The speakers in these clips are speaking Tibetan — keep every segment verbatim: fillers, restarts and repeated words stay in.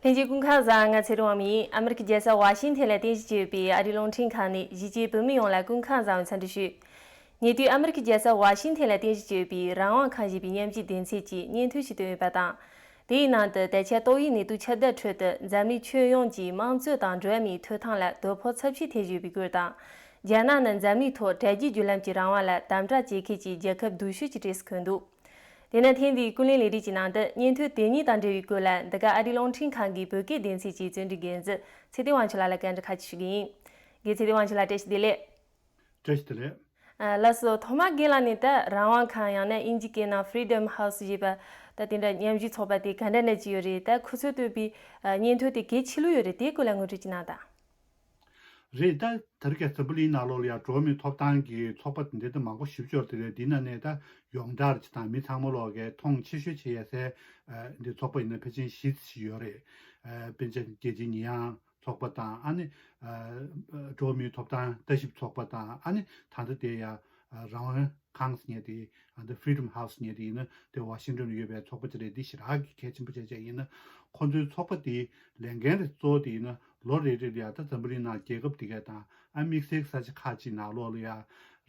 ལྷན་རྒྱས་སྐུ་ཁམས་བཟང་། ང་ཚེ་རིང་དབང་མོ་ཡིན། ཨ་མི་རི་ཀའི་རྒྱལ་ས་ཝ་ཤིང་ཐན་ལ་རྟེན་གཞི་བྱས་ཡོད་པའི་ཨ་རིའི་རླུང་འཕྲིན་ཁང་ནས་གཞིས་བྱེས་བོད་མི་ཡོངས་ལ་སྐུ་ཁམས་བཟང་བའི་འཚམས་འདྲི་ཞུ། ཉེ་དུས་ཨ་མི་རི་ཀའི་རྒྱལ་ས་ཝ་ཤིང་ཐན་ལ་རྟེན་གཞི་བྱས་ཡོད་པའི་རང་དབང་ཁང་ཞེས་པའི་ཉམས་ཞིབ་སྡེ་ཚན་གྱིས་སྙན་ཐོ་ཞིག་བཏོན་ཡོད་པ་དང་། དེའི་ནང་དུ་ད་ཆ་ཏོག་དབྱིབས་ནད་དུག་ཁྱབ་གདལ་ཁྲོད་དུ་འཛམ་གླིང་ཁྱོན་ཡོངས་ཀྱི་དམངས་གཙོ་དང་འགྲོ་བ་མིའི་ཐོབ་ཐང་ལ་དོ་ཕོག་ཚབས་ཆེ་ཐེབས་བཞིན་ཡོད་པའི་སྐོར་དང་། རྒྱ་ནག་ནི་འཛམ་གླིང་ཐོག་དྲ་རྒྱའི་བརྒྱུད་ལམ་གྱི་རང་དབང་ལ་དམ་དྲག་བྱེད་མཁན་གྱི་རྒྱལ་ཁབ་སྡུག་ཤོས་ཀྱི་གྲས་སུ་འཁོད་འདུག་དེས་ན་ཐེངས་འདིའི་ཀུན་གླེང་ལས་རིམ་གྱི་ནང་དུ་སྙན་ཐོ་དེ་གཉིས་དང་འབྲེལ་བའི་སྐོར་ལ་འདི་ག་ཨ་རིའི་རླུང་འཕྲིན་ཁང་གི་བོད་སྐད་སྡེ་ཚན་གྱི་རྩོམ་སྒྲིག་འགན་འཛིན་ཚེ་བརྟན་དབང་ཕྱུག་ལགས་ལ་བཀའ་འདྲི་ཁ་ཅིག་ཞུ་གི་ཡིན། རྒན་ཚེ་བརྟན་དབང་ཕྱུག་ལགས། བཀྲ་ཤིས་བདེ་ལེགས། བཀྲ་ཤིས་བདེ་ལེགས། ཨ། ལགས་སོ། ཐོག་མར་རྒན་ལགས་ནས་ད་རང་དབང་ཁང་ཡང་ན་དབྱིན་ཇིའི་སྐད་ནང་Freedom House ཞེས་པ་ད་དེ་འདྲ་ཉམས་ཞིབ་ཚོགས་པ་དེ་ག་འདྲ་འདྲ་ཅིག་ཡོད་རེད། ད་ཁོ་ཚོས་བཏོན་པའི་ཨ་སྙན་ཐོ་དེ་གལ་ཆེ་ལོས་ཡོད་རེད། དེའི་སྐོར་ལ་ངོ་སྤྲོད་ཅིག་གནང་དང་། རེད། ད་ད་རེས་ཀྱི་འཛམ་བུ་གླིང་ནང་ལོགས་ལ་ཡང་འགྲོ་བ་མིའི་ཐོབ་ཐང་གི་ཚོགས་པ་དེ་འདྲ་ད་མང་པོ་ཞེ་པོ་ཅིག་ཡོད་རེད། དེ་རེད། དེའི་ནང་ནས་ད་ཡོངས་གྲགས་ཅིག་དང་མི་ཚང་མ་ལོག་གིས་མཐོང་ཆེ་ཤོས་བྱེད་ཡ་སའི་ཨ་འདི་ཚོགས་པ་ཡིན་ན་ཕལ་ཆེར་བཞི་ཙམ་ཞིག་ཡོད་རེད། ཨ་དཔེར་ན་རྒྱལ་སྤྱིའི་ཉེས་ཡངས་ཚོགས་པ་དང་། ཨ་ནི་ཨ་འགྲོ་བ་མིའི་ཐོབ་ཐང་ལྟ་ཞིབ་ཚོགས་པ་དང་། ཨ་ནི་ད་ལྟ་དེ་ཡ་ཨ་རང་དབང་ཁང་ཟེར་མཁན་དེ། ཨ་འདི་Freedom House ཟེར་མཁན་དེ་ཡིན་ན་དེ་ཝ་ཤིང་ཊོན་ལ་ཡོད་པའི་ཚོགས་པ་ཅིག་རེད། འདི་ཞེ་དྲག་གི་གལ་ཆེན་པོ་བྱས་བྱས་ཡིན་ན། ཁོང་ཚོའི་ཚོགས་པ་དེའི་ལས་འགན་རེད། གཙོ་བོ་དེ་ཡིན་ན་ལོ་རེ་རེ་ལ་ཡ་ད་འཛམ་བུ་གླིང་ནང་རྒྱལ་ཁབ་དེ་གས་དང་། ཨ་དམིགས་བསལ་ས་ཆ་ཁག་ཅིག་ནང་ལོགས་ལ་ཡ་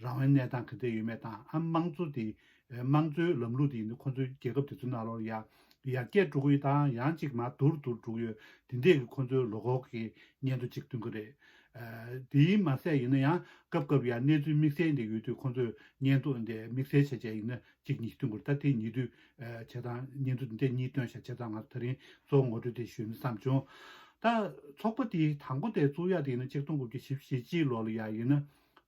རང་དབང་གནས་སྟངས་ག་འདྲ་ཡོད་མེད་དང་། ཨ་དམངས་གཙོ་དེ་དམངས་གཙོའི་ལམ་ལུགས་དེ་ཡིན་ན་ཁོང་ཚོའི་རྒྱལ་ཁབ་དེ་ཚོའི་ནང་ལོགས་ལ་ཡ་ཡར་རྒྱས་འགྲོ་གི་ཡོད་དང་། ཡང་ཅིག་མར་སྡུག་རུ་སྡུག་རུ་འགྲོ་གི་ཡོད། དེ་འདྲས་ཀྱི་ཁོང་ཚོའི་ལོ་འཁོར་གྱི་སྙན་ཐོ་གཅིག་སྟོན་གྱི་རེད། ཨ་དེའི་མ་ཟད་ཡིན་ན་ཡང་སྐབས་སྐབས་ཡང་གནས་ཚུལ་དམིགས་བསལ་འདི་ཡོད་དུས་ཁོང་ཚོས་སྙན་ཐོ་འདི་དམིགས་བསལ་བྱས་བྱས་ཡིན་ན་གཅིག་གཉིས་སྟོན་གྱི་རེད། ད་དེ་ཉེ་དུས་ཨ་བྱས་ཙང་སྙན་ཐོ་འདི་གཉིས་བཏོན་བཞག་བྱས་ཙང་། ང་ཚོ་དེ་རིང་གཙོ་བོ་ངོ་སྤྲོད་དེ་ཞུས་ན་བསམ་བྱུང་། ད་ཚོགས་པ་དེ་དང་པོ་དེ་བཙུགས་ཡག་དེ་ཡིན་ན་ཆིག་སྟོང་དགུ་བརྒྱ་བཞི་བཅུ་ཞེ་གཅིག་ལོ་ལ་ཡ་ཡིན་ན།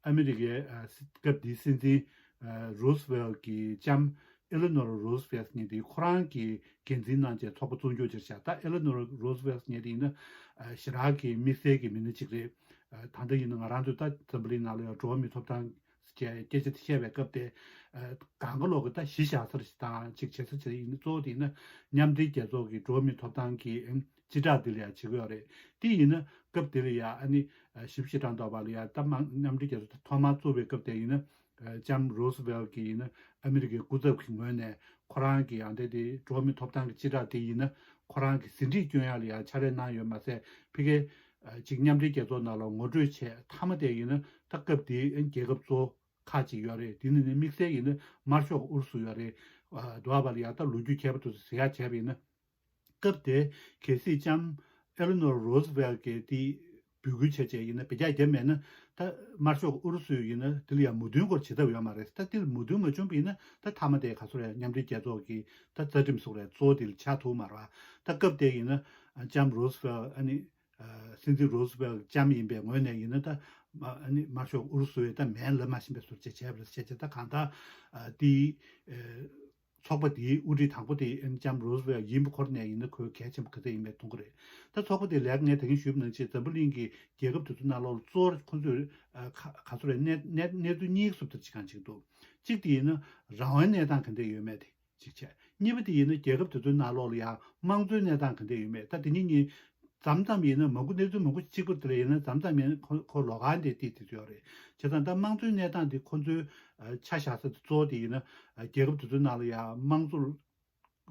ཨ་མི་རི་ཀའི་ཨ་སི་སྐབས་དེའི་སྲིད་འཛིན་ཨ་རོ་སི་ཝེལ་གྱི་ལྕམ་ཨེ་ལེ་ནོར་རོ་སི་ཝེལ་ཟེར་མཁན་དེ་ཁོ་རང་གིས་འགན་འཛིན་གནང་བྱས་ཚོགས་པ་བཙུགས་རྒྱུ་ཅིག་བྱས། ད་ཨེ་ལེ་ནོར་རོ་སི་ཝེལ་ཟེར་མཁན་དེ་ཡིན་ན་ཨ་ཞེ་དྲག་གི་དམིགས་བསལ་གྱི་མི་སྣ་ཅིག་རེད། ཨ་ད་ལྟ་ཡིན་ན་ང་རང་ཚོ་ད་འཛམ་བུ་གླིང་ནང་ལ་ཡང་འགྲོ་བ་མིའི་ཐོབ་ཐང་ཟེར་བྱས་སྐད་ཆ་དེ་བཤད་པའི་སྐབས་དེ། ཨ་གང་ག་ལོག་གི་ད་གཞི་བཞག་ས་རེད་དང་ཅིག་བྱེད་ས་བྱེད་ཡིན་ན། གཙོ་བོ་དེ་ཡིན་ན་མཉམ་འབྲེལ་རྒྱལ་ཚོགས་ཀྱི་འགྲོ་བ་མིའི་ཐོབ་ཐང་གི་ཨ་སྤྱི་བསྒྲགས་འདི་ལ་ཡང་བྱེད་ཀྱི་ཡོད་རེད། དེ་ཡིན་ན་སྐབས་དེ་ལ་ཡང་ཨ་ནི་ཨ་ཞིབ་ཕྱིར་དྲང་ཐོག་པ་ལ་ཡང་ད་མང་མཉམ་འབྲེལ་རྒྱལ་ཚོགས་ཐོག་མར་བཙུགས་པའི་སྐབས་དེ་ཡིན་ན། ཨ་ལྕམ་རོ་སི་ཝེལ་གྱིས་ཡིན་ན་ཨ་མི་རི་ཀའི་སྐུ་ཚབ་ཀྱི་ངོས་ནས་ཁོ་རང་གི་ཡང་དེ་དེ་འགྲོ་བ་མིའི་ཐོབ་ཐང་གི་སྤྱི་བསྒྲགས་དེ་ཡིན་ན་ཁོ་རང་གི་ཟིན་བྲིས་སྐྱོན་ཡག་ལ་ཡང་ཕྱག་ལས་གནང་ཡོད་མ་ཟད། ཕ་གིའི་ཨ་ཅིག་མཉམ་འབྲེལ་རྒྱལ་ཚོགས་ནང་ལ་ངོ་སྤྲོད་བྱས་མཐའ་མ་དེ་ཡིན་ན་ད་སྐབས་དེའི་རྒྱལ་ཁབ་གཙོ་བོ་ཁག་ཅིག་ཡོད་རེད། དེ་ནི་ནི་དམིགས་བསལ་ཡིན་ན་དམར་ཤོག་ཨུ་རུ་སུ་ཡོད་རེད། ཨ་འདུག་པ་ལ་ཡང་ད་ལོ་རྒྱུས་མཁས་པ་དེ་ཚོས་ཟེར་ཡག་བྱས་པ་ཡིན་ན། སྐབས་དེ་གལ་སྲིད་ལྕམ་ཨེ་ལེ་ནོར་རོ་སི་ཝེལ་གྱིས་དེ་འབོད་སྐུལ་བྱས་བྱས་ཡིན་ན། འབོད་རྒྱག་བརྒྱབ་མེད་ན་ད་དམར་ཤོག་ཨུ་རུ་སུ་ཡིན་ན་དེ་ལ་ཡང་མོས་མཐུན་སྐོར་བྱེད་ཐབས་ཡོད་མ་རེད། ད་དེ་ལ་མོས་མཐུན་མ་བྱུང་བ་ཡིན་ན་ད་མཐའ་མ་དེ་ག་ཚོད་རེད། མཉམ་འབྲེལ་རྒྱལ་ཚོགས་ཀྱི་ད་རྩ་ཁྲིམས་སོགས་རེད། གཙོ་བོ་དེ་ལ་ཆགས་ཐུབ་མ་རེད་པ། ད་སྐབས་དེ་ཡིན་ན་ལྕམ་རོ་སི་ཝེལ་ཨ་ནི་ཨ་སྲིད་འཛིན་རོ་སི་ཝེལ་ལྕམ་ཡིན་པའི་ངོས་ནས་ཡིན་ན་ད་ཨ་ནི་དམར་ཤོག་ཨུ་རུ་སུ་ཡིས་ད་མེད་ལབ་མ་ཤེས་པའི་བཟོ་བྱས་བྱས་པ་རེད། བྱས་བྱས་ད་གང་ལྟར་ཨ་དེ་ཨ་ཚོགས་པ་དེའི་དབུ་ཁྲིད་དང་པོ་དེ་ལྕམ་རོ་སི་ཝེལ་ཡིན་པ་ཁོ་ནས་ཡིན་ན་ཁོའི་གལ་ཆེན་པོ་ག་ཚོད་ཡིན་མིན་མཐོང་གི་རེད། ད་ཚོགས་པ་དེ་ལས་ཀ་ངས་ད་གིན་ཞུས་པ་ནང་བཞིན་འཛམ་བུ་གླིང་གི་རྒྱལ་ཁབ་དེ་ཚོའི་ནང་ལོགས་ལ་གཙོ་བོ་ཁོ་ཚོས་ཨ་ག་ག་ཚོད་རེད། གནས་གནས་གནས་ཚུལ་གཉིས་སུ་ད་ཅིག་གང་ཅིག་འདུག་གཅིག་དེ་ཡིན་ན་རང་དབང་གནས་སྟངས་ག་འདྲ་ཡོད་མེད་དེ་གཅིག་བྱས། གཉིས་པ་དེ་ཡིན་ན་རྒྱལ་ཁབ་དེ་ཚོའི་ནང་ལོགས་ལ་ཡང་དམངས་གཙོའི་གནས་སྟངས་ག་འདྲ་ཡོད་མེད། ད་དེ་གཉིས་གཉིས་མཚམས་མཚམས་ཡིན་ན་མང་པོ་གནས་ཚུལ་མང་པོ་གཅིག་པ་དེ་ལ་ཡིན་ན་མཚམས་མཚམས་ཡིན་ན་ཁོ་ཁོ་ལོགས་ཀ་འདྲ་དེ་དེ་ཚོ་ཡོད་རེད། བྱས་ཙང་ད་དམངས་གཙོའི་གནས་སྟངས་དེ་ཁོ་ཚོའི་ཨ་ཆ་བཞག་ས་དེ་གཙོ་བོ་དེ་ཡིན་ན་ཨ་རྒྱལ་ཁབ་དེ་ཚོའི་ནང་ལ་ཡང་དམངས་གཙོ་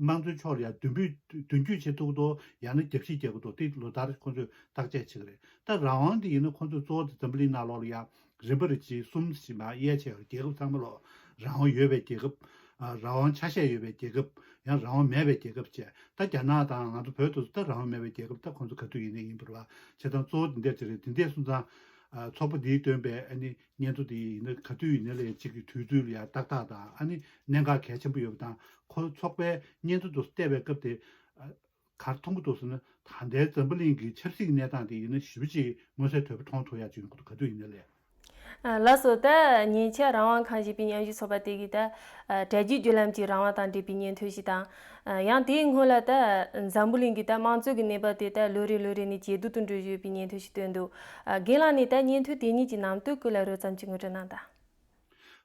དམངས་གཙོའི་ཕྱོགས་ལ་ཡང་མདུན་སྤོས་མདུན་སྐྱོད་བྱེད་ཐུབ་ཀྱི་འདུག་ཡང་ན་རྒྱབ་བཤིག་རྒྱག་གི་འདུག་དེ་ལོ་ལྟར་ཁོ་ཚོས་བརྟག་དཔྱད་བྱེད་ཀྱི་རེད། ད་རང་དབང་དེ་ཡིན་ན་ཁོ་ཚོས་གཙོ་བོ་དེ་འཛམ་བུ་གླིང་ནང་ལོགས་ལ་ཡང་རིམ་པ་རེ་གཅིག་གསུམ་ཞིག་མར་དབྱེ་བྱས་ཡོད་རེད། རྒྱལ་ཁབ་ཚང་མ་ལོག་རང་དབང་ཡོད་པའི་རྒྱལ་ཁབ། ཨ་རང་དབང་ཆ་ཤས་ཡོད་པའི་རྒྱལ་ཁབ། ཡང་རང་དབང་མེད་པའི་རྒྱལ་ཁབ་བཅས། ད་རྒྱ་ནག་དང་ང་ཚོ་བོད་དུ་ད་རང་དབང་མེད་པའི་རྒྱལ་ཁབ་ད་ཁོང་ཚོ་ག་དུས་ཡིན་ནའི་ཡིན་པ་རེད་པ། བྱས་ཙང་གཙོ་བོ་འདི་འདྲ་ཅིག་རེད། འདི་འདྲ་སོང་ཙང་ཨ་ཚོགས་པ་འདིས་བཏོན་པའི་ཨ་ནི་སྙན་ཐོ་འདི་ཡིན་ན་ག་དུས་ཡིན་ནའི་ལས་གཅིག་གི་དུས་ཚོད་ལ་ཡང་ཏག་ཏག་དང་། ཨ་ནི་གནད་འགག་གལ་ཆེན་པོ་ཡོད་པ་དང་། ཁོ་ཚོགས་པའི་སྙན་ཐོ་དེ་བལྟས་པའི་སྐབས་དེ་ཨ་ག་རེ་མཐོང་གི་འདུག་ཟེར་ན། ད་ལྟའི་འཛམ་བུ་གླིང་གི་ཆབ་སྲིད་ཀྱི་གནས་སྟངས་དེ་ཡིན་ན་ཞེ་པོ་ཅིག་མངོན་གསལ་དོད་པོ་མཐོང་ཐུབ་ཡག་ཅིག་ཡོང་གི་འདུག་ག་དུས་ཡིན་ནའི་ལས། ཨ་ལགས་སོ། ད་ཉེ་ཆར་རང་དབང་ཁང་ཞེས་པའི་ཉམས་ཞིབ་ཚོགས་པ་དེ་གིས་ད་ཨ་དྲ་རྒྱའི་བརྒྱུད་ལམ་གྱི་རང་དབང་དང་འབྲེལ་བའི་སྙན་ཐོ་ཞིག་དང་། ཨ་ཡང་དེའི་སྔོན་ལ་ད་འཛམ་བུ་གླིང་གི་ད་དམངས་གཙོ་གི་གནས་བབ་དེ་ད་ལོ་རེ་ལོ་རེ་ནས་ཇེ་སྡུག་ཏུ་འགྲོ་བཞིན་ཡོད་པའི་སྙན་ཐོ་ཞིག་བཏོན་འདུག་ཨ་རྒན་ལགས་ནས་ད་སྙན་ཐོ་དེ་གཉིས་ཀྱི་ནང་དོན་སྐོར་ལ་རོབ་ཙམ་ཅིག་ངོ་སྤྲོད་གནང་དང་།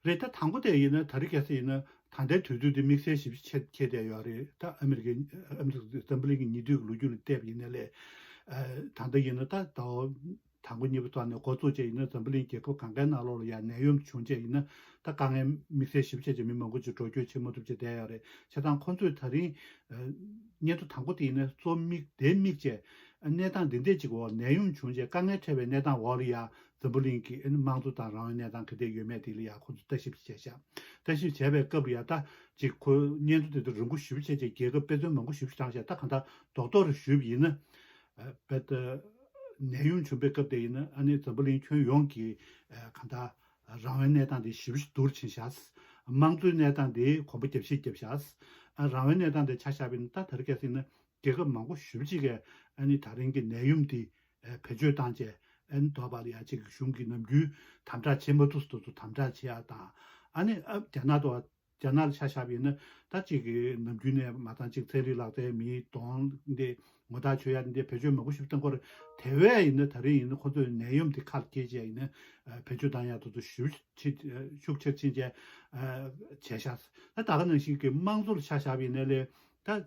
རེད། ད་དང་པོ་དེ་ཡིན་ན་ད་རེས་གལ་སྲིད་ཡིན་ན་ད་ལྟའི་དུས་ཚོད་འདི་དམིགས་བསལ་ཞིབ་ཆེ་ཁྱེད་བསྡད་ཡོད་རེད། ད་ཨ་མི་རི་ཀའི་ཨ་མི་རི་ཀ་འཛམ་བུ་གླིང་གི་ཉེ་དུས་ཀྱི་ལོ་རྒྱུས་ལ་བལྟས་པ་ཡིན་ན་ལས། ཨ་ད་ལྟ་ཡིན་ན་ད་ཟླ་བ་ དང་པོ་གཉིས་པ་ཐོག་ནས་འགོ་བཙུགས་བྱས་ཡིན་ན་འཛམ་བུ་གླིང་རྒྱལ་ཁབ་གང་གའི་ནང་ལོགས་ལ་ཡང་ནད་ཡམས་བྱུང་བྱས་ཡིན་ན་ད་དཀའ་ངལ་དམིགས་བསལ་ཞེ་པོ་ཅིག་ཅིག་མི་མང་པོ་ཅིག་འགྲོ་སྐྱོད་བྱེད་མ་ཐུབ་ཅིག་བསྡད་ཡོད་རེད། བྱས་ཙང་ཁོང་ཚོས་ད་རིང་སྙན་ཐོ་དང་པོ་དེ་ཡིན་ན་གཙོ་དམིགས་དེ་དམིགས་བྱས་གནས་སྟངས་འདི་འདྲས་ཅིག་འོག་ནད་ཡམས་བྱུང་བྱས་དཀའ་ངལ་འཕྲད་པའི་གནས་སྟངས་འོག་ལ་ཡང་འཛམ་བུ་གླིང་གི་དམངས་གཙོ་དང་རང་དབང་གནས་སྟངས་ག་འདྲས་ཡོད་མེད་དེ་ལ་ཡང་ཁོང་ཚོས་ལྟ་ཞིབ་བྱས་ཤག་ལྟ་ཞིབ་བྱས་པའི་སྐབས་ལ་ཡང་ད་ཅིག་ཁོ་སྙན་ཐོ་དེ་ཚོ་རིང་པོ་ཞེ་པོ་བྱས་བྱས་རྒྱལ་ཁབ་དཔེ་མཚོན་མང་པོ་ཞེ་པོ་ཞིག་བགྲངས་ཤག་ད་གང་ལྟར་རྡོག་རྡོག་རེ་ཞུས་པ་ཡིན་ན། བེད་ནད་ཡམས་བྱུང་པའི་སྐབས་དེ་ཡིན་ན་ཨ་ནི་འཛམ་བུ་གླིང་ཁྱོན་ཡོངས་ཀྱི་གང་ལྟར་རང་དབང་གནས་སྟངས་དེ་ཞེ་པོ་ཞིག་སྡུག་རུ་ཕྱིན་ཤག་དམངས་གཙོའི་གནས་སྟངས་དེ་གོམ་པ་རྒྱབ་བཤིག་བརྒྱབ་ཤག་རང་དབང་གནས་སྟངས་དེ་ཆ་བཞག་པ་ཡིན་ན་ད་དེ་རིང་ཁ་སང་ཡིན་ན་རྒྱལ་ཁབ་མང་པོ་ཞེ་པོ་ཅིག་གིས་ཨ་ནི་ད་རིང་གི་ནད་ཡམས་དེ་བེད་སྤྱོད་བཏང་བྱས་ཨ་ནི་དོགས་པ་ལ་ཡ་གཅིག་གི་གཞུང་གིས་ནམ་རྒྱུན་དམ་དྲག་བྱེད་མ་ཐུབ་ས་དེ་ཚོ་དམ་དྲག་བྱེད་ཡ་དང་ཨ་ནི་ཨ་རྒྱ་ནག་དང་རྒྱ་ནག་ལ་ཆ་བཞག་པ་ཡིན་ན་ད་གཅིག་གི་ནམ་རྒྱུན་ནས་མ་བཏང་གཅིག་ཚན་རིག་ལག་རྩལ་མིའི་གདོང་འདི་ངོ་རྟགས་ཆོད་ཡ་འདི་བེད་སྤྱོད་མང་པོ་ཞིག་བཏང་གི་ཡོད་རེད། དེ་བས་ཡིན་ན་ད་རིང་ཡིན་ན་ཁོ་ཚོས་ནད་ཡམས་དེ་ཁ་ལ་སྐྱེལ་བྱས་ཡིན་ན་བེད་སྤྱོད་བཏང་ཡ་དེ་ཚོ་ཤུགས་ཆེ་ཤུགས་ཆེར་ཕྱིན་བྱས་བྱས་ཤག་ད་ད་ག་ནང་བཞིན་གྱི་དམངས་གཙོ་ལ་ཆ་བཞག་པ་ཡིན་ན་ལས་ད་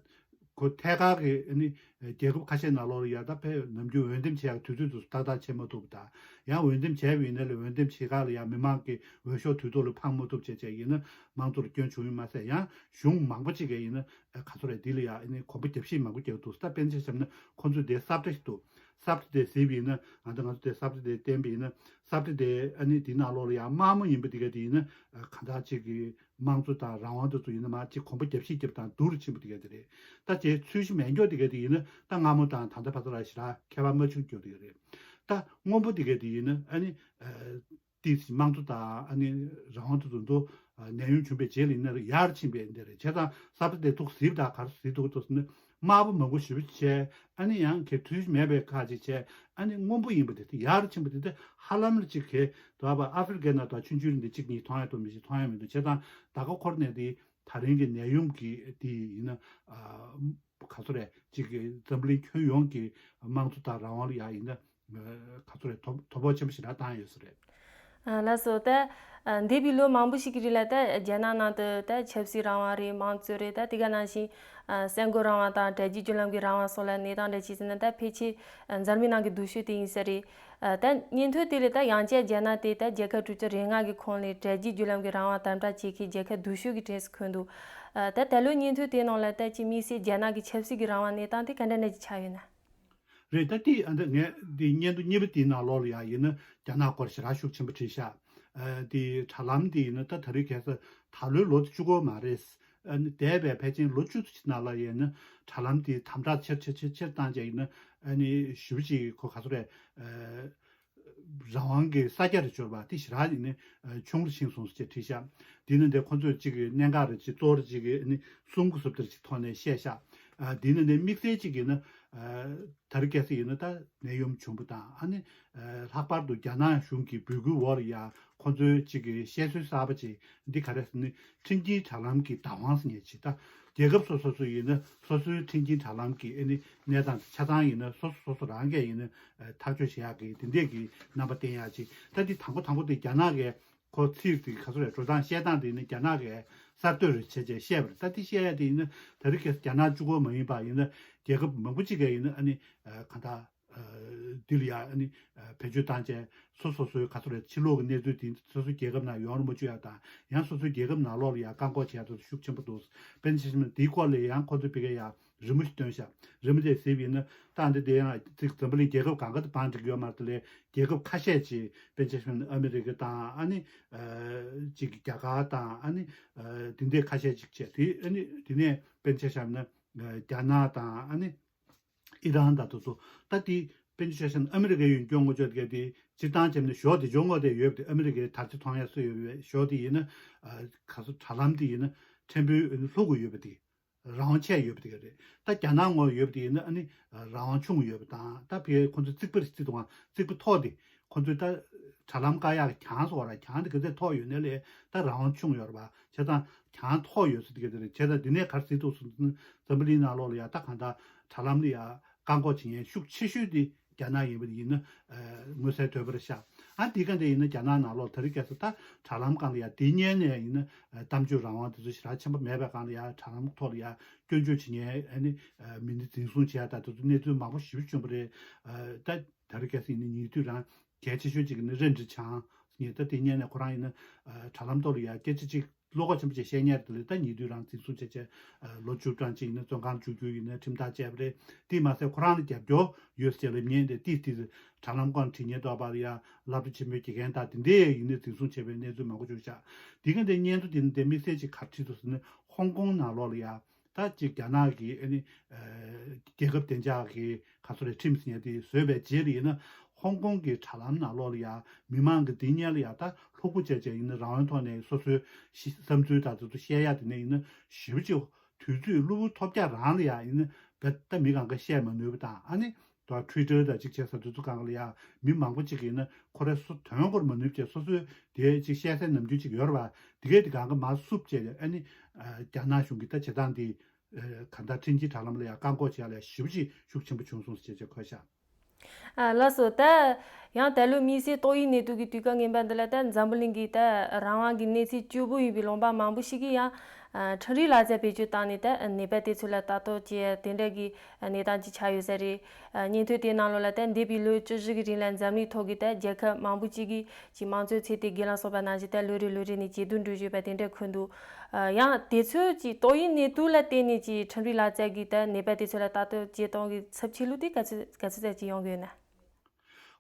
ཁོ་ཐད་ཀར་གྱི་ཨ་ནི་རྒྱལ་ཁབ་ཁ་ཤས་ནང་ལོགས་ལ་ཡ་ད་ཕེ་ནམ་རྒྱུན་འོས་འདེམས་བྱེད་ཡག་དུས་ཚོད་དུ་ཏག་ཏག་བྱེད་མ་ཐུབ་པ་དང་ཡང་འོས་འདེམས་བྱས་པ་ཡིན་ན་ལས་འོས་འདེམས་བྱེད་ག་ལ་ཡང་མི་མང་གི་འོས་ཤོག་དུས་ཐོག་ལ་འཕང་མ་ཐུབ་བྱས་བྱས་ཡིན་ན་དམངས་གཙོ་ལ་སྐྱོན་བྱུང་ཡོད་མ་ཟད་ཡང་གཞུང་མང་པོ་ཅིག་གིས་ཡིན་ན་ག་ཚོད་རེད་འདི་ལ་ཡང་ཨ་ནི་གོམ་པ་རྒྱབ་བཤིག་མང་པོ་རྒྱག་འདུག་ད་དཔེར་ན་ཆ་བཞག་ན་ཁོ་ཚོས་དེ་ས་བཀྲ་ཞིག་འདུག་ས་བཀྲ་དེ་གཟིགས་པ་ཡིན་ན་ང་ཚོ་ང་ཚོ་དེ་ས་བཀྲ་དེ་བསྟན་པ་ཡིན་ན་ས་བཀྲ་དེ་ཨ་ནི་དེའི་ནང་ལོགས་ལ་ཡང་དམར་མོ་ཡིན་པ་དེ་ག་དེ་ཡིན་ན་གང་ལྟར་ཅིག་གི་དམངས་གཙོ་དང་རང་དབང་དེ་ཚོ་ཡིན་ན་མ་གཅིག་གོམ་པ་རྒྱབ་བཤིག་རྒྱབ་དང་སྡུག་རུ་ཕྱིན་པ་དེ་ག་དེ་རེད། ད་དེ་ཚུལ་བཞིན་མེད་མགྱོགས་དེ་ག་དེ་ཡིན་ན་ད་སྔ་མོ་དང་ད་ལྟ་བར་དུ་ལ་ཞེ་དྲག་ཁྱད་པར་མ་བྱུང་མགྱོགས་དེ་ག་རེད། ད་སྔོན་པོ་དེ་ག་དེ་ཡིན་ན་ཨ་ནི་ཏིས་དམངས་གཙོ་དང་ཨ་ནི་རང་དབང་དེ་ཚོ་ནད་ཡམས་བྱུང་པའི་རྗེས་ལ་ཡིན་ན་ཡར་ཕྱིན་པའི་འདི་རེད། བྱས་ཙང་ས་བཀྲ་དེ་ཐུག་གཟིགས་དང་ག་རེ་གཟིགས་འདུག་ཐུག་ཟེར་ན་དམར་པོ་མང་པོ་ཞེ་པོ་བྱས་ཨ་ནི་ཡང་གལ་ཚུལ་བཞིན་མེད་པའི་ཁ་ཅིག་བྱས་ཨ་ནི་སྔོན་པོ་ཡིན་པ་དེ་དེ་ཡར་ཕྱིན་པ་དེ་དེ་ཧ་ལམ་ལ་ཅིག་གལ་དོགས་པ་ཨ་ཧྥེ་རི་ཀའི་ནང་དང་ཆུང་ཆུང་འདི་གཅིག་གཉིས་མཐོང་ཡ་འདུག་མི་ཤེས་མཐོང་ཡ་མི་འདུག་བྱས་ཙང་ད་ག་ཁོར་ནས་དེ་ད་རིང་གི་ནད་ཡམས་ཀྱི་དེ་ཡིན་ན་ག་ཚོད་རེད་ཅིག་གི་འཛམ་བུ་གླིང་ཁྱོན་ཡོངས་ཀྱི་དམངས་གཙོ་དང་རང་དབང་ལ་ཡ་ཡིན་ན་ག་ཚོད་རེད་དོ་དོ་ཕོག་ཆེན་པོ་ཞེ་དྲག་བཏང་ཡོད་ས་རེད། ལགས་སོ། ད་འདས་པའི་ལོ་མང་པོ་ཞིག་གི་རིང་ལ་ད་རྒྱ་ནག་ནང་དུ་ད་ཆབ་སྲིད་རང་དབང་རེད། དམངས་གཙོ་རེད། ད་དེ་ག་ནང་བཞིན་གསར་འགོད་རང་དབང་དང་དྲ་རྒྱའི་བརྒྱུད་ལམ་གྱི་རང་དབང་སོགས་ལ་གནས་སྟངས་འདྲ་ཅིག་ཟེར་ན་ད་ཕལ་ཆེར་འཛམ་གླིང་ནང་གི་སྡུག་ཤོས་དེ་ཡིན་ས་རེད། ད་སྙན་ཐོ་དེ་ལས་ད་ཡང་བསྐྱར་རྒྱ་ནག་དེ་ད་རྒྱལ་ཁབ་དྲུག་ཅུ་རེ་ལྔ་གི་ཁོངས་ལས་དྲ་རྒྱའི་བརྒྱུད་ལམ་གྱི་རང་དབང་དམ་དྲག་བྱེད་མཁན་རྒྱལ་ཁབ་སྡུག་ཤོས་ཀྱི་གྲས་སུ་འཁོད་འདུག་ད་ད་ལོའི་སྙན་ཐོ་དེའི་ནང་ལ་ད་ཅི་དམིགས་བསལ་རྒྱ་ནག་གི་ཆབ་སྲིད་ཀྱི་རང་དབང་གནས་སྟངས་དེ་ག་འདྲ་འདྲ་ཅིག་ཆགས་ཡོད་ན། རེད། ད་དེ་ཨ་འདི་ངས་འདི་སྙན་ཐོ་གཉིས་པ་དེའི་ནང་ལོགས་ལ་ཡང་ཡིན་ན་རྒྱ་ནག་སྐོར་ཞེ་དྲག་ཤུགས་ཆེན་པོ་བྲིས་ཤག་ཨ་དེ་དྲ་ལམ་དེ་ཡིན་ན་ད་ད་རེས་གལ་སྲིད་ད་ལོའི་ལོ་དེ་བཅུ་དགུ་མ་རེད། ཨ་ནི་འདས་པའི་ཕལ་ཆེར་ལོ་བཅུ་ཙམ་ཅིག་ནང་ལ་ཡིན་ན་དྲ་ལམ་དེ་དམ་དྲག་ཆེར་ཆེར་ཆེར་ཆེར་བཏང་བྱས་ཡིན་ན་ཨ་ནི་ཞེ་པོ་ཅིག་ཁོ་ག་ཚོད་རེད། ཨ་རང་དབང་གི་ས་རྒྱ་རེ་འབྱོར་བ་དེ་ཞེ་དྲག་ཡིན་ནི་ཨ་ཆུང་རུ་ཕྱིན་སོང་ཟེར་བྱས་བྲིས་ཤག་དེ་ནི་འདི་ཁོ་ཚོས་གཅིག་གི་གནད་འགག་རེ་གཅིག་གཙོ་བོ་རེ་གཅིག་གི་ཨ་ནི་གསུང་གི་བཟོ་ལྟར་གཅིག་ཐོག་ནས་བཤད་ཤག་ཨ་དེ་ནི་འདི་དམིགས་བསལ་གཅིག་ཡིན་ན་ཨ་ད་རེས་གལ་སྲིད་ཡིན་ན་ད་ནད་ཡམས་བྱུང་བ་དང་ཨ་ནི་ཨ་ལྷག་པར་དུ་རྒྱ་ནག་གཞུང་གི་འབོད་སྐུལ་འོག་ལ་ཡ་ཁོ་ཚོའི་གཅིག་གི་བཤད་སྲོལ་གསར་པ་ཅིག་འདི་ག་རེ་ཟེར་ནི་ཁྲིམས་འགལ་དྲ་ལམ་གྱི་བདག་དབང་ཟེར་མཁན་ཅིག་ད་རྒྱལ་ཁབ་སོ་སོ་སོ་ཡིན་ན་སོ་སོའི་ཁྲིམས་འགལ་དྲ་ལམ་གྱི་ཨ་ནི་གནས་སྟངས་ཆ་ཚང་ཡིན་ན་སོ་སོ་སོ་སོ་རང་གིས་ཡིན་ན་ཐག་གཅོད་བྱེད་ཡག་གི་དེ་འདྲས་ཀྱི་རྣམ་པ་བསྟན་ཡག་ཅིག་ད་འདི་དང་པོ་དང་པོ་དེ་རྒྱ་ནག་གིས་ཁོ་ཚིག་དེ་ག་ཚོད་རེད་འགྲོ་སྟངས་བཤད་སྟངས་དེ་ནི་རྒྱ་ནག་གིས་གསར་གཏོད་རེ་བྱས་བྱས་བཤད་པ་རེད། ད་དེ་བཤད་ཡག་དེ་ཡིན་ན་ད་རེས་ཁ་སང་རྒྱ་ནག་གཅིག་པོ་མ་ཡིན་པ་ཡིན་ན་རྒྱལ་ཁབ་མང་པོ་ཅིག་གིས་ཡིན་ན་ཨ་ནི་གང་ལྟར། འདི་ལ་ཡང་ཨ་ནི་བེད་སྤྱོད་བཏང་བྱས་སོ་སོ་སོའི་ག་ཚོད་རེད་ཕྱི་ལོགས་ཀྱི་གནས་ཚུལ་དེ་སོ་སོའི་རྒྱལ་ཁབ་ནང་ཡོང་རུ་མ་བཅུག་ཡག་དང་ཡང་སོ་སོའི་རྒྱལ་ཁབ་ནང་ལོགས་ལ་ཡང་བཀག་འགོག་བྱེད་ཡག་དེ་ཤུགས་ཆེན་པོ་འདུག་དཔེར་ན་ཆ་བཞག་ན་དེའི་སྐོར་ལ་ཡང་ཁོ་ཚོས་ཕ་གིར་ཡང་རི་མོ་ཞིག་བཏོན་ཤག་རི་མོ་དེ་གཟིགས་པ་ཡིན་ན་ད་འདི་དེ་ཡང་ཅིག་འཛམ་བུ་གླིང་རྒྱལ་ཁབ་གང་ག་དང་བང་སྒྲིག་ཡོད་མ་རེད་དེ་ལས་རྒྱལ་ཁབ་ཁ་ཤས་ཅིག་དཔེར་ན་ཆ་བཞག་ན་ཨ་མི་རི་ཀ་དང་ཨ་ནི་ཅིག་རྒྱ་གར་དང་ཨ་ནི་དེ་འདྲའི་ཁ་ཤས་ཅིག་བྱས་དེ་ཨ་ནི་དེ་ནས་དཔེར་ན་ཆ་བཞག་ན་རྒྱ་ནག་དང་ཨ་ནི། ཨི་རན་དང་དེ་ཚོ་ད་དེ་དཔེར་ན་ཆ་བཞག་ན་ཨ་མི་རི་ཀའི་ཡོན་སྐྱོང་ངོ་ཅོག་དེ་ག་དེ་སྤྱིར་བཏང་བྱས་ན་ཞོ་དེ་ཇོ་ངོ་དེ་ཡོད་པ་དེ་ཨ་མི་རི་ཀའི་དར་ཆ་མཐོང་ཡ་སུ་ཡོད་པའི་ཞོ་དེ་ཡིན་ན་ག་ཚོད་དྲ་ལམ་དེ་ཡིན་ན་ཕྲན་བུ་ལྷུག་གི་ཡོད་པ་དེ་རང་དབང་ཆེ་ཡོད་པ་དེ་ག་རེད། ད་རྒྱ་ནག་ངོ་ཡོད་པ་དེ་ཡིན་ན་ཨ་ནི་རང་དབང་ཆུང་ཡོད་པ་དང་ད་ཕ་གིའི་ཁོང་ཚོ་རྩིག་པ་རེ་རྩིག་དང་རྩིག་པ་མཐོ་དེ་ཁོང་ཚོས་ད་དྲ་ལམ་བཀག་ཡག་གི་གྱང་སོགས་ར་གྱང་དེ་ག་ཚད་མཐོ་ཡོད་ནའི་ལས་ད་རང་དབང་ཆུང་ཡོད་རེད་པ། བྱས་ཙང་གྱང་མཐོ་ཡོད་ས་དེ་ག་དེ་རེད། བྱས་ཙང་དེ་ནས་ག་རེ་ཟེར་འདུག་ཟེར་ན་འཛམ་བུ་གླིང་ནང་ལོགས་ལ་ཡ་ད་གང་ལྟར་དྲ་ལམ་ལ་ཡ་བཀག་འགོག་བྱེད་མཁན་ཤུགས་ཆེ་ཤོས་དེ་རྒྱ་ནག་ཡིན་པ་ཡིན་ན་མངོན་གསལ་དོད་པོ་རེད་ཤག་ཨ་འདི་ག་འདྲ་ཡིན་ན་རྒྱ་ནག་ནང་ལོགས་ད་རེས་ཁ་སང་ད་དྲ་ལམ་སྒང་ལ་ཡ་དེ་གཉེར་ནས་ཡིན་ན་གཏམ་བརྗོད་རང་དབང་དེ་ཚོ་ཞེ་དྲག་ཆེན་པོ་མེད་པའི་སྒང་ལ་ཡ་དྲ་ལམ་ཐོག་ལ་ཡ་སྐྱོན་བརྗོད་བྱེད་མཁན་ཨ་ནི་མི་སྣ་འཛིན་བཟུང་བྱེད་ཡ་ད་དེ་ཚོ་གནས་ཚུལ་མང་པོ་ཞེ་པོ་བྱུང་བ་རེད། ད་ ད་རེས་ཁ་སང་ཡིན་ན་ཉེ་དུས་རང་གལ་ཆེ་ཤོས་གཅིག་ཡིན་ན་རེད་འདྲ་ཆགས་ངས། ད་དེ་སྔོན་ནས་ཁོ་རང་ཡིན་ན་ཨ་དྲ་ལམ་ཐོག་ལ་ཡ་སྐད་ཆ་གཅིག་བློ་ཁོག་ཆེན་པོ་བྱས་བཤད་མཁན་རེད། དེ་ལས་ད་ཉེ་དུས་རང་འཛིན་བཟུང་བྱས་བྱས་ཨ་ལོ་བཅུ་གྲངས་གཅིག་ཡིན་ན་བཙོན་ཁང་བཅུག་རྒྱུ་ཡིན་ན་ཁྲིམས་ཐག་བཅད་པ་རེད། དེས་མ་ཟད་ཁོ་རང་ལ་རྒྱབ་སྐྱོར་ཡོད་ཟེར་ལབ་མཁན་དེ་ཏིས་ཏིས་དྲ་ལམ་སྒང་བྲིས་མཁན་འདུག་པ་ལ་ཡ་སློབ་གྲྭ་ཆེན་མོའི་དགེ་རྒན་དང་དེ་འདྲས་ཡིན་ན་འཛིན་བཟུང་བྱས་པའི་གནས་ཚུལ་མང་པོ་བྱུང་ཤག་དེ་ག་འདྲའི་སྙན་ཐོ་དེ་ནི་དེ་དམིགས་བསལ་གཅིག་ག་རེ་བྲིས་འདུག་ཟེར་ན། ཧོང་ཀོང་ནང་ལོགས་ལ་ཡ། ད་ཅིག་རྒྱ་ནག་གི་ཨ་ནི་ཨ་རྒྱལ་ཁབ་བདེ་འཇགས་ཀྱི་ག་ཚོད་རེད་ཁྲིམས་ཟེར་ཡ་དེ་བཟོས་པའི་རྗེས་ལ་ཡིན་ན། ཧོང་ཀོང་གི་དྲ་ལམ་ནང་ལོགས་ལ་ཡ་མི་མང་གི་འདི་སྔོན་ལ་ཡ་ད་ལྷུག་པོ་བྱས་བྱས་ཡིན་ན་རང་དབང་ཐོག་ནས་སོ་སོའི་ཤི་བསམ་ཚུལ་དང་དེ་ཚོ་བཤད་ཡ་དེ་ནས་ཡིན་ན་ཞེ་པོ་ཅིག་དུས་ཚོད་གློ་བུར་ཐོལ་རྒྱག་རང་ལ་ཡ་ཡིན་ན་བེད་ད་མི་གང་ག་བཤད་མ་ནུས་པ་དང་ཨ་ནི། དང་Twitter་དང་གཅིག་བྱས་ས་དེ་ཚོ་སྒང་ལ་ཡ་མི་མང་པོ་གཅིག་ཡིན་ན་ཁོ་རའི་སོ་དོན་སྐོར་མ་ནུས་བྱས་སོ་སོའི་དེ་གཅིག་བཤད་སའི་ནམ་རྒྱུན་གཅིག་ཡོད་རེད་པ། དེ་གས་དེ་སྒང་ག་མར་བསུབ་བྱས་ཨ་ནི་ཨ་རྒྱ་ནག་གཞུང་གི་ད་བྱེད་སྟངས་དེ་ཨ་གང་ལྟར་ཁྲིམས་འགལ་དྲ་ལམ་ལ་ཡ་བཀག་འགོག་བྱས་ལ་ཞེ་པོ་ཅིག་ཤུགས་ཆེན་པོ་བྱུང་སོང་ཟེར་བྱས་བྱས་འཁོད་ཤག་ཨ་ལགས་སོ། ད་ཡང་ད་ལོའི་དམིགས་བསལ་ཏོག་དབྱིབས་ནད་དུག་གི་དུས་སྐབས་ངན་པ་འདི་ལ་ད་འཛམ་བུ་གླིང་གི་ད་རང་དབང་གི་གནས་ཚད་སྐྱོ་པོ་ཡིན་པའི་ལུང་པ་མང་པོ་ཞིག་གིས་ཡང་ཨ་ཁྲིམས་རིག་ལག་རྩལ་བེད་སྤྱོད་བཏང་ནས་ད་ནད་པ་དེ་ཚོ་ལ་ལྟ་རྟོག་བྱེད་དེ་འདྲ་གི་གནས་སྟངས་ཅིག་ཆགས་ཡོད་ས་རེད། ཨ་སྙན་ཐོ་དེའི་ནང་ལོགས་ལ་ད་འདས་པའི་ལོ་བཅུ་བཞི་གི་རིང་ལ་འཛམ་གླིང་ཐོག་གི་ད་རྒྱལ་ཁབ་མང་པོ་ཅིག་གིས་ཀྱི་དམངས་གཙོའི་ཚད་དེ་སྒེར་ལངས་སོགས་པ་ནང་བཞིན་ད་ལོ་རེ་ལོ་རེ་ནས་ཇེ་སྡུག་འགྲོ་བཞིན་པ་དེ་འདྲ་འཁོད་འདུག་ཨ་ཡང་དེ་ཚོའི་ཀྱི་ཏོག་དབྱིབས་ནད་དུག་ལ་བརྟེན་ནས་ཀྱི་ཁྲིམས་རིག་ལག་རྩལ་གྱི་ད་ནད་པ་དེ་ཚོ་ལ་ལྟ་རྟོག་བྱེད་སྟངས་ཀྱི་ཚབས་ཆེ་ལུགས་དེ་ག་ཚོད་ག་ཚོད་ཙམ་ཅིག་ཡོང་གི་ཡོད་ན།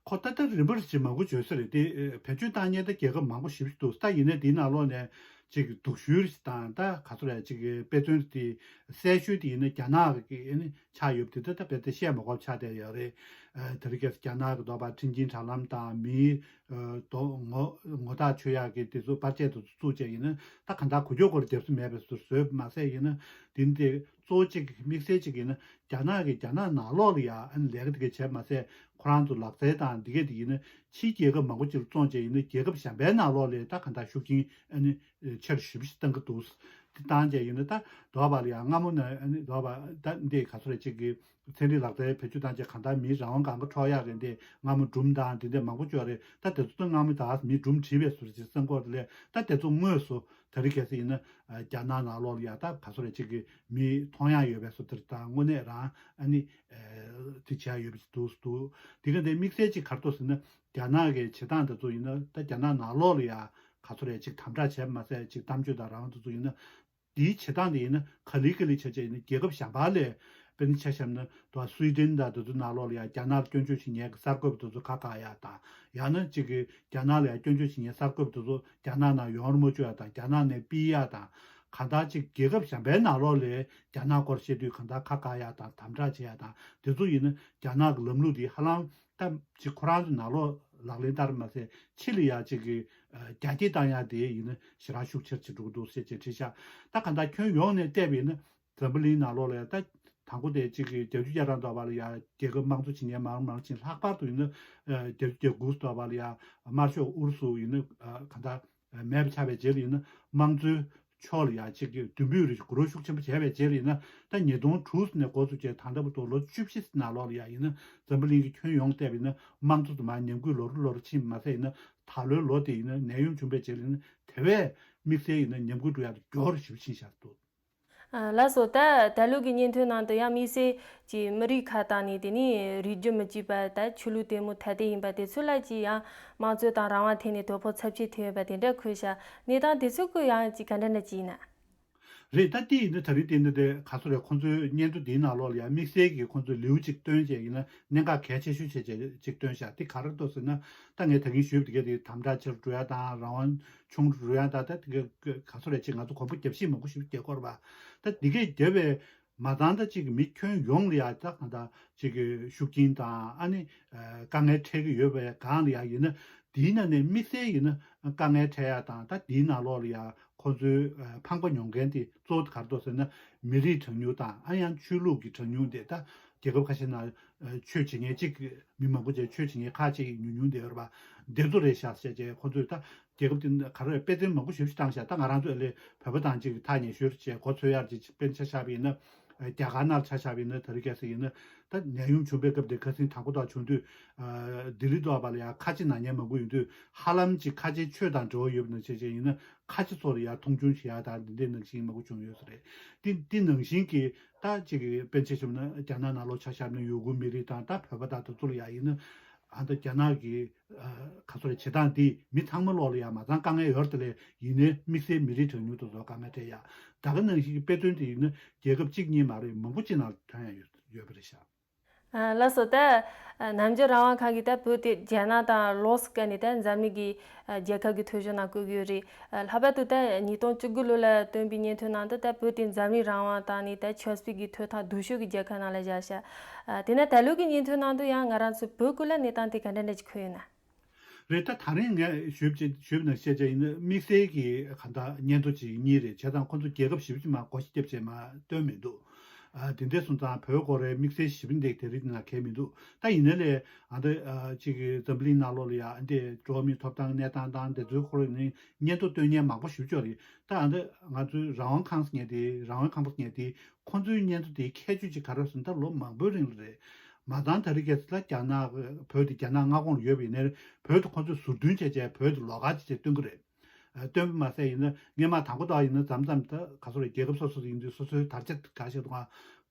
ཁོ་ད་ལྟ་རིམ་པར་ཅིག་མང་པོ་བྱོས་ས་རེད་དེ། བེད་སྤྱོད་བཏང་མཁན་ད་རྒྱལ་ཁབ་མང་པོ་ཞེ་པོ་ཅིག་འདུག་ད་ཡིན་ནའི་དེའི་ནང་ལོགས་ནས་ཅིག་སྡུག་ཤོས་ཅིག་དང་ད་ག་ཚོད་རེད་ཅིག་དཔེ་མཚོན་དེ་གསལ་ཤོས་དེ་ཡིན་ན་རྒྱ་ནག་གི་ཨ་ནི་ཆགས་ཡོད་པ་དེ་ད་ད་རྦད་དེ་བཤད་མ་དགོས་པ་ཆགས་བསྡད་ཡོད་རེད། ཨ་དེ་རིང་ཁ་སང་རྒྱ་ནག་གི་འདོད་པ་ཁྲིམས་འགལ་དྲ་ལམ་དང་མིའི་ཨ་དོ་ངོ་ངོ་རྟགས་ཆོད་ཡག་གི་དེ་ཚོ་པར་ཆས་དེ་ཚོ་བཙུགས་བྱས་ཡིན་ན་ད་གང་ལྟར་འགུལ་སྐྱོད་སྐོར་རྒྱབ་ས་མེད་པའི་བཟོ་བཟོས་མ་ཟད་ཡིན་ན་དེ་འདི་གཙོ་བོ་གཅིག་དམིགས་བསལ་གཅིག་ཡིན་ན་རྒྱ་ནག་གི་རྒྱ་ནག་ནང་ལོགས་ལ་ཡ་ཨ་ནི་ལས་ཀ་དེ་ག་བྱས་མ་ཟད་ཁོ་རང་ཚོ་ལག་རྩལ་དང་འདི་གས་དེ་ཡིན་ན་ཕྱིའི་རྒྱལ་ཁབ་མང་པོ་ཅིག་ལ་བཙོང་བྱས་ཡིན་ན་རྒྱལ་ཁབ་གཞན་པའི་ནང་ལོགས་ལ་ད་གང་ལྟར་ཤུགས་རྐྱེན་ཨ་ནི་ཆེ་རུ་ཞེ་པོ་ཞིག་བཏང་གི་འདུག་དེ་བཏང་བྱས་ཡིན་ན་ད་འདོད་པ་ལ་ཡང་སྔ་མོ་ནས་ཨ་ནི་འདོད་པ་ད་འདི་ག་ཚོད་རེད་ཅིག་གི་ཚན་རིག་ལག་རྩལ་བེད་སྤྱོད་བཏང་བྱས་གང་ལྟར་མིའི་རང་དབང་སྒང་ག་འཕྲོག་ཡག་གི་འདི་སྔ་མོ་སྦྲུམ་དང་འདི་འདྲ་མང་པོ་བཅོས་རེད། ད་དེ་ཚོ་ད་སྔ་མོ་ད་མིའི་སྦྲུམ་བྲིས་པའི་ཟུར་ཅིག་སེམས་ཁོག་དེ་ལས་ད་དེ་ཚོ་དངོས་སུ་ད་རེས་གལ་སྲིད་ཡིན་ན་རྒྱ་ནག་ནང་ལོགས་ལ་ཡ་ད་ག་ཚོད་རེད་ཅིག་གི་མི་མཐོང་ཡག་ཡོད་པའི་བཟོ་དེར་ད་དངོས་གནས་རང་ཨ་ནི་དེ་བྱས་ཡོད་པ་ཅིག་འདུག་འདུག་དེ་ག་འདི་དམིགས་བསལ་ཅིག་ག་རེ་འདུག་ཟེར་ན་རྒྱ་ནག་གི་བྱེད་སྟངས་དེ་ཚོ་ཡིན་ན་ད་རྒྱ་ནག་ནང་ལོགས་ལ་ཡ་ག་ཚོད་རེད་ཅིག་དམ་དྲག་བྱས་མ་ཟད་ཅིག་གཏམ་བརྗོད་དང་རང་དབང་དེ་ཚོ་ཡིན་ན། དེའི་བྱེད་སྟངས་དེ་ཡིན་ན་ག་ལེ་ག་ལེ་བྱས་བྱས་ཡིན་ན་རྒྱལ་ཁབ་གཞན་པ་ལས་དཔེར་ན་ཆ་བཞག་ན་དུ་བ་སུའི་ཌེན་དང་དེ་ཚོ་ནང་ལོགས་ལ་ཡང་རྒྱ་ནག་ལ་སྐྱོན་བརྗོད་བྱེད་མཁན་གྱི་གསར་འགོད་པ་དེ་ཚོ་ཁ་བཀག་ཡག་དང་ཡང་ན་གཅིག་གི་རྒྱ་ནག་ལ་ཡང་སྐྱོན་བརྗོད་བྱེད་མཁན་གསར་འགོད་པ་དེ་ཚོ་རྒྱ་ནག་ནང་ཡོང་བར་མ་བཅུག་ཡག་དང་རྒྱ་ནག་ནས་ཕུད་ཡག་དང་གང་ལྟར་གཅིག་རྒྱལ་ཁབ་གཞན་པའི་ནང་ལོགས་ལས་རྒྱ་ནག་སྐོར་བཤད་དུས་གང་ལྟར་ཁ་བཀག་ཡག་དང་དམ་དྲག་བྱེད་ཡག་དང་དེ་ཚོ་ཡིན་ན་རྒྱ་ནག་གི་ལམ་ལུགས་དེ་ཧ་ལམ་ད་ཅིག་ཁོ་རང་ཚོ་ནང་ལོགས་ལག་ལེན་བསྟར་མ་ཟད་ཕྱི་ལ་ཡ་ཅིག་གི་རྒྱ་སྐྱེད་བཏང་ཡག་དེ་ཡིན་ན་ཞེ་དྲག་ཤུགས་ཆེར་ཅིག་འགྲོ་གི་འདུག་ཟེར་བྱས་བྲིས་ཤག་ད་གང་ལྟར་ཁྱོན་ཡོངས་ནས་བལྟས་པ་ཡིན་ན་འཛམ་བུ་གླིང་ནང་ལོགས་ལ་ཡ་ད་དང་པོ་དེ་ཅིག་གི་བརྒྱད་ཅུ་གྱ་གྲངས་འདྲ་པོ་ལ་ཡ་རྒྱལ་ཁབ་དམངས་གཙོ་བྱེད་མཁན་མང་རུ་མང་རུ་ཕྱིན། ལྷག་པར་དུ་ཡིན་ན་བརྒྱད་ཅུ་གྱ་དགུ་འདྲ་པོ་ལ་ཡ་དམར་ཤོག་ཨུ་རུ་སུ་ཡིན་ན་གང་ལྟར་མེད་པ་ཆགས་པའི་རྗེས་ལ་ཡིན་ན་དམངས་གཙོའི་ཕྱོགས་ལ་ཡ་གཅིག་གི་མདུན་སྤོས་རེ་ཞིག་འགུལ་ཤུགས་ཆེན་པོ་བྱས་པའི་རྗེས་ལ་ཡིན་ན་ད་ཉིས་སྟོང་དྲུག་ནས་འགོ་བཙུགས་བྱས་ད་ལྟ་བར་དུ་ལོ་བཅུ་བཞི་ནང་ལོགས་ལ་ཡ་ཡིན་ན་འཛམ་བུ་གླིང་གི་ཁྱོན་ཡོངས་བལྟས་པ་ཡིན་ན་དམངས་གཙོ་དུ་མར་ཉམས་རྒུད་ལོ་རེ་ལོ་རེ་ཕྱིན་མ་ཟད་ཡིན་ན་ད་ལོའི་ལོ་དེ་ཡིན་ན་ནད་ཡམས་བྱུང་བའི་རྗེས་ལ་ཡིན་ན་དེ་བས་དམིགས་བསལ་ཡིན་ན་ཉམས་རྒུད་འགྲོ་ཡག་དེ་མགྱོགས་རུ་ཞེ་པོ་ཕྱིན་བཞག་འདུག་ཨ་ལགས་སོ། ད་ད་ལོ་གི་སྙན་ཐོའི་ནང་དུ་ཡང་དམིགས་བསལ་གྱི་མི་རིགས་ཁག་དང་ནི་དེ་ནི་རིགས་རྒྱུད་མི་གཅིག་པ་ད་ཆོས་ལུགས་དད་མོས་ཐ་དད་ཡིན་པ་དེ་ཚོ་ལ་ཅིག་ཡང་དམངས་གཙོ་དང་རང་དབང་ཐད་ནས་དོ་ཕོག་ཚབས་ཆེ་ཐེབས་ཡོད་པ་དེ་འདྲ་འཁོད་ཤག་གནས་སྟངས་དེ་ཚོ་གི་ཡང་ཅིག་ག་འདྲ་འདྲ་ཅིག་ཡིན་ན། རེད། ད་དེ་ཡིན་ན་ད་རེས་དེ་ནི་དེ་ག་ཚོད་རེད། ཁོང་ཚོའི་སྙན་ཐོ་དེའི་ནང་ལོགས་ལ་ཡང་དམིགས་བསལ་གྱི་ཁོང་ཚོས་ལེའུ་གཅིག་བཏོན་བྱས་ཡིན་ན་གནད་འགག་གལ་ཆེ་ཤོས་བྱས་བྱས་གཅིག་བཏོན་ཤག་དེ་ག་རེ་འདུག་ཟེར་ན་ད་ངས་ད་གིན་ཞུས་པ་དེ་ག་དེ་དམ་དྲག་ཆེ་རུ་འགྲོ་ཡ་དང་རང་དབང་ཆུང་རུ་འགྲོ་ཡ་དང་ད་དེ་ག་ག་ཚོད་རེད་ཅེས་ང་ཚོ་གོམ་པ་རྒྱབ་ཤིག་མང་པོ་ཞིག་རྒྱག་གི་ཡོད་རེད་པ། ད་དེ་གས་རྒྱབ་པའི་མ་ཚང་ད་ཅིག་མི་ཁྱོན་ཡོངས་ལ་ཡ་ད་གང་ལྟར་ཅིག་གི་ཤུགས་རྐྱེན་དང་ཨ་ནི་ཨ་དཀའ་ངལ་འཕྲད་ཀྱི་ཡོད་པའི་སྒང་ལ་ཡ་ཡིན་ན་དེའི་ནང་ནས་དམིགས་བསལ་ཡིན་ན་དཀའ་ངལ་འཕྲད་ཡ་དང་ད་དེའི་ནང་ལོགས་ལ་ཡ་ཁོང་ཚོའི་ཨ་ཕངས་པ་མྱོང་མཁན་དེ་གཙོ་བོ་ག་རེ་འདུག་ཟེར་ན་མི་རིགས་གྲངས་ཉུང་དང་ཨ་ཡང་ཆོས་ལུགས་ཀྱི་གྲངས་ཉུང་དེ་ད་རྒྱལ་ཁབ་ཁ་ཤས་ནང་ཨ་ཆོས་བྱེད་མཁན་གཅིག་མི་མང་པོ་བྱས་ཆོས་བྱེད་མཁན་ཁག་ཅིག་ཉུང་ཉུང་དེ་ཡོད་རེད་པ། དེ་ཚོ་རེད་ཤག་ཟེར་བྱས་ཁོང་ཚོས་ད་རྒྱལ་ཁབ་དེ་ག་རེ་རེད་དཔེ་མཚོན་མང་པོ་ཞེ་པོ་ཞིག་བཏང་ཤག་ད་ང་རང་ཚོ་ཨ་ལས་བོད་པ་དང་ཅིག་ཐག་ཉེ་ཤོས་བྱས་གོ་ཚོད་ཡར་ཅིག་དཔེར་ན་ཆ་བཞག་པ་ཡིན་ན་རྒྱ་གར་ནང་ཆ་བཞག་པ་ཡིན་ན་ད་རེས་གལ་སྲིད་ཡིན་ན་ད་ནད་ཡམས་བྱུང་པའི་སྐབས་དེ་ཁ་སང་དང་པོ་དང་བྱུང་དུས་ལྡི་ལི་འདྲ་པོ་ལ་ཡང་ཁ་ཆེ་ན་མཁན་མང་པོ་ཡོང་དུས་ཧ་ལམ་ཅིག་ཁ་ཆེ་ཆོས་དང་འབྲེལ་བ་ཡོད་པ་ནང་བཞིན་བྱས་ཡིན་ན་ཁ་ཆེ་ཚོ་ལ་ཡང་མཐོང་ཆུང་བྱེད་ཡ་དང་འདི་འདྲའི་ནང་བཞིན་མང་པོ་བྱུང་ཡོད་ས་རེད། འདི་འདི་ནང་བཞིན་གྱི་ད་ཅིག་དཔེར་ཆ་བཞག་ན་རྒྱ་ནག་ནང་ལོགས་ཆ་བཞག་ན་ཡུ་གུར་མི་རིགས་དང་ད་བོད་པ་དང་དེ་ཚོ་ལ་ཡང་ཡིན་ན་ ཨ་ད་རྒྱ་ནག་གི་ཨ་ག་ཚོད་རེད། བྱེད་སྟངས་འདིས་མི་ཚང་མ་ལོག་ལ་ཡ་མ་ཚང་དཀའ་ངལ་ཡོད་རེད་དེ་ལས། ཡིན་ནའི་དམིགས་བསལ་མི་རིགས་གྲངས་ཉུང་དེ་ཚོ་དཀའ་ངལ་འཕྲད་ཡ། ད་ག་ནང་བཞིན་གྱི་དཔེ་མཚོན་དེ་ཡིན་ན་རྒྱལ་ཁབ་གཅིག་གཉིས་མ་རེད། མང་པོ་ཅིག་ནང་ཐོན་ཡ་ཡོད་ཡོད་པ་རེད་ཤག་ཨ་ལགས་སོ། ད་ཨ་ནམ་རྒྱུན་རང་དབང་ཁང་གིས་ད་བོད་དེ་རྒྱ་ནག་དང་ལོགས་སུ་བཀལ་ནས་ད་འཛམ་གླིང་གི་ཨ་རྒྱལ་ཁབ་ཀྱི་མཐུན་གཞོན་ནང་བཀོད་ཀྱི་ཡོད་རེད། ཨ་ལྷག་པར་དུ་ད་ཉིས་སྟོང་བཅུ་དགུ་ལོ་ལ་བཏོན་པའི་སྙན་ཐོའི་ནང་དུ་ད་བོད་དེ་འཛམ་གླིང་རང་དབང་དང་ནི་ད་ཆབ་སྲིད་ཀྱི་ཐོག་ཐག་སྡུག་ཤོས་ཀྱི་རྒྱལ་ཁབ་ནང་ལ་བཞག་ཤག་ཨ་དེ་ནས་ད་ལོ་གི་སྙན་ཐོའི་ནང་དུ་ཡང་ང་རང་ཚོ་བོད་སྐོར་ལ་གནས་སྟངས་དེ་ག་འདྲ་འདྲ་ཅིག་འཁོད་ཡོད་ན། རེད། ད་ད་རིང་ངས་ཞུས་པ་ཅིག་ཞུས་པ་ནང་བཤད་བྱས་ཡིན་ན་དམིགས་བསལ་གྱི་ག་འདྲ་སྙན་ཐོ་ཅིག་གཉིས་རེད། བྱས་ཙང་ཁོ་ཚོ་རྒྱལ་ཁབ་ཞེ་པོ་ཅིག་མར་བགོ་བཤའ་བརྒྱབ་བྱས་མར་བཏོན་མི་འདུག་ཨ་དེ་འདྲ་སོང་ཙང་བོད་སྐོར་རའི་དམིགས་བསལ་ཞེ་པོ་འདི་དེ་རིགས་ནང་གལ་མི་འདུག་ད་ཡིན་ན་ལས་ཨ་འདི་ཨ་ཅིག་གི་འཛམ་བུ་གླིང་ནང་ལོགས་ལ་ཡ་ཨ་འདི་འགྲོ་བ་མིའི་ཐོབ་ཐང་གནས་སྟངས་དང་དེ་ཚོའི་སྐོར་ནས་སྙན་ཐོ་བཏོན་མཁན་མང་པོ་ཞེ་པོ་ཅིག་ཡོད་རེད། ད་ཨ་འདི་ང་ཚོའི་རང་དབང་ཁང་ཟེར་མཁན་དེ་རང་དབང་ཁང་པ་ཟེར་མཁན་དེ། ཁོང་ཚོའི་སྙན་ཐོ་དེའི་ཁྱད་ཆོས་ཅིག་ག་རེ་ཟེར་ན། ད་ལོ་མང་པོའི་རིང་ལ་རེད། མ་ཚང་ད་རེས་ཁ་སང་ལ་རྒྱ་ནག་བོད་དེ་རྒྱ་ནག་མངའ་ཁོངས་ལ་ཡོད་པ་ཡིན་ནའི་བོད་དེ་ཁོང་ཚོས་ཟུར་འདོན་བྱས་བྱས་བོད་དེ་ལོགས་ཀ་བྱས་བྱས་སྟོན་གྱི་རེད། ཨ་སྟོན་པ་མ་ཟད་ཡིན་ན་སྔོན་མ་དང་པོ་དག་ཡིན་ན་མཚམས་མཚམས་ད་ག་ཚོད་རེད། རྒྱལ་ཁབ་སོ་སོ་ཡིན་དུས་སོ་སོའི་དར་ཆ་ག་ཞིག་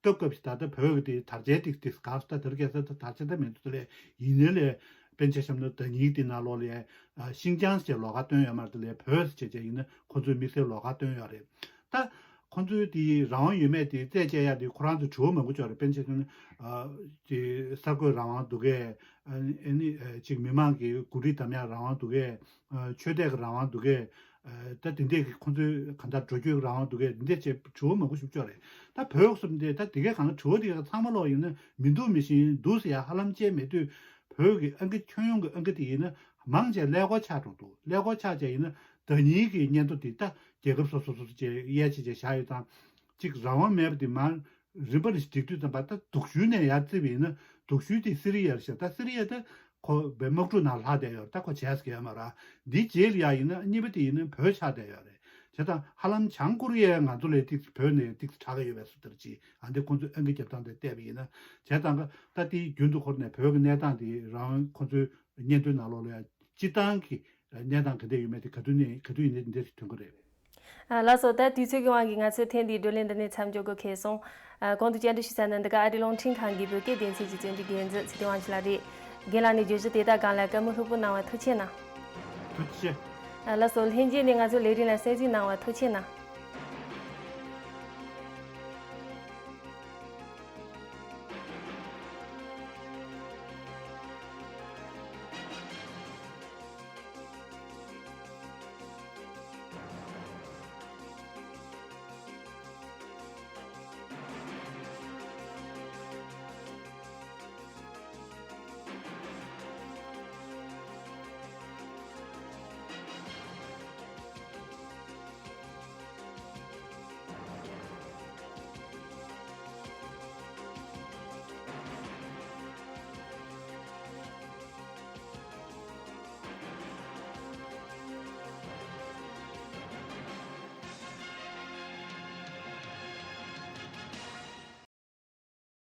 འདུག་ག་སྐབས་སྐབས་ཤིག་ད་ལྟ་བོད་ཀྱི་དེ་དར་ཆའི་ཏིག་ཏིག་ག་ད་དེ་རིང་ཁ་སང་ད་དར་ཆ་ད་མི་འདུག་ད་ལས་ཡིན་ནའི་ལས་དཔེར་ན་ཆ་བཞག་ན་ཟླ་ཉིན་དེ་ནང་ལོགས་ལ་ཨ་ཤིང་ཅང་ཟེར་ལོགས་ཀ་བཏོན་ཡོད་མ་རེད། ད་ལས་བོད་ཟེར་བྱས་བྱས་ཡིན་ན་ཁོ་ཚོས་དམིགས་བསལ་ལོགས་ཀ་བཏོན་ཡོད་རེད། ད་ཁོ་ཚོའི་དེ་རང་དབང་ཡོད་མེད་དེ་རྩད་གཅོད་ཡ་དེ་ཁོ་རང་ཚོ་དྲི་བ་མང་པོ་ཅིག་ཡོད་རེད། དཔེར་ན་ཆ་བཞག་ན་ཨ་དེ་གསར་འགོད་རང་དབང་འདུག་གས། ཨ་ནི་ཨ་ཅིག་མི་མང་གི་གོ་སྒྲིག་གདམ་ཡ་རང་དབང་འདུག་གས། ཨ་ཆོས་དད་ཀྱི་རང་དབང་འདུག་གས། ཨ་ད་དེ་འདྲས་ཀྱི་ཁོ་ཚོའི་གང་ལྟར་འགྲོ་སྐྱོད་ཀྱི་རང་དབང་འདུག་གས། དེ་འདྲས་བྱས་དྲི་བ་མང་པོ་ཞིག་ཅིག་ཡོད་རེད། ད་བོད་སོགས་འདི་ད་དེ་གས་གང་ལ་དྲི་བ་དེ་གས་ཚང་མ་ལོག་ཡིན་ན་མི་འདུག་མི་ཤེས་འདུག་ཟེར་ཡ་ཧ་ལམ་བྱས་མེད་དུས། བོད་ཀྱི་ཨང་ཀི་ཁྱོན་ཡོངས་ཀྱི་ཨང་ཀི་དེ་ཡིན་ན་མང་ཆེ་ཀླད་ཀོར་ཆགས་འགྲོ་འདུག་ཀླད་ཀོར་ཆགས་བྱས་ཡིན་ན་ཟླ་ཉིན་གྱི་སྙན་ཐོ་དེ་ད་རྒྱལ་ཁབ་སོ་སོ་སོ་སོ་བཅས་དབྱེ་ཕྱེ་བྱས་བཞག་ཡོད་ཙང་། གཅིག་རང་དབང་མེད་པ་དེ་མར་རིམ་པ་རེ་བཞིན་སྒྲིག་དུས་ཙམ་པ། ད་སྡུག་ཤོས་ནས་ཡར་བརྩིས་པ་ཡིན་ན་སྡུག་ཤོས་དེ་སི་རི་ཡ་རེད་ཤག་ད་སི་རི་ཡ་ད་ཁོ་བའི་དམག་འཁྲུག་ནང་ལྷག་བསྡད་ཡོད་རེད། ད་ཁོ་བྱས་ཟེར་གྱི་ཡོད་མ་རེད། འདིའི་རྗེས་ལ་ཡ་ཡིན་ན་གཉིས་པ་དེ་ཡིན་ན་བོད་ཆགས་བསྡད་ཡོད་རེད། བྱས་ཙང་ཧ་ལམ་བྱང་ཀོ་རི་ཡས་ང་ཚོ་ལས་ཏིག་བོད་ནས་ཏིག་དྲག་གི་ཡོད་པའི་བཟོ་ལྟར་ཅིག་ཨ་འདི་ཁོང་ཚོའི་ཨང་ཀི་རྒྱབ་སྟངས་དེ་བལྟས་པ་ཡིན་ན། བྱས་ཙང་ད་དེའི་རྒྱུན་དུ་འཁོར་ནས་བོད་ཀྱི་གནས་སྟངས་དེ་རང་ཁོང་ཚོའི་སྙན་ཐོའི་ནང་ལོགས་ལ་ཡ་སྤྱིར་བཏང་གི་གནས་སྟངས་ག་འདྲ་ཡོད་མེད་དེ་ག་དུས་ནས་ག་དུས་ཡིན་ནའི་འདི་འདྲ་ཞིག་ཐོན་གི་རེད། ཨ་ལགས་སོ། ད་དུས་ཚོད་ཀྱི་དབང་གིས་ང་ཚོའི་ཐེངས་འདིའི་བགྲོ་གླེང་འདི་ནས་མཚམས་འཇོག་དགོས་ཁེལ་སོང་། ཨ་གོང་དུ་བཅར་འདྲི་ཞུས་ཚར་ནི་འདི་ག་ཨ་རིའི་རླུང་འཕྲིན་ཁང་གི་བོད་སྐད་སྡེ་ཚན་གྱི་བརྩོན་འགྲུས་རྒྱལ་མཚན་ཚེ་བརྟན་དབང་ཕྱུག་ལགས་རེད། རྒན་ལགས་ནས་བརྗོད་གཞི་དེ་དག་སྒང་ལ་བཀའ་མོལ་ལྷུག་པོ་གནང་བར་ཐུགས་རྗེ་གནང་། ཐུགས་རྗེ་ཆེ། ཨ་ལགས་སོ། ལྷན་རྒྱས་ནས་ང་ཚོའི་ལས་རིམ་ལ་གསན་གཟིགས་གནང་བར་ཐུགས་རྗེ་གནང་།